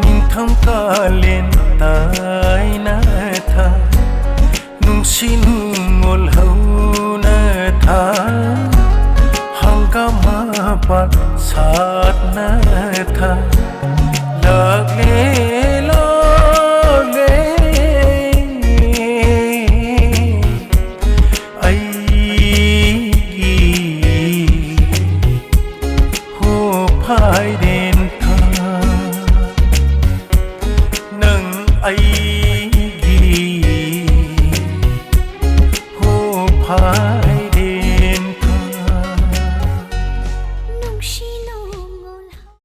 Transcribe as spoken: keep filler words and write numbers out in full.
ꯅꯤꯡꯊꯝ ꯀꯥꯂꯦꯟ ꯇꯥꯏꯅ ꯊꯥ, ꯅꯨꯡꯁꯤ ꯅꯨꯡꯉꯣꯜ ꯍꯧꯅ ꯊꯥ, ꯍꯪꯒꯥꯝ ꯃꯄꯥꯟ ꯁꯥꯠꯅ ꯊꯥ, ꯂꯥꯛꯂꯦ, ꯂꯥꯛꯂꯦ꯫ ꯑꯩꯒꯤ ꯍꯣ ꯐꯥꯏꯔꯦ꯫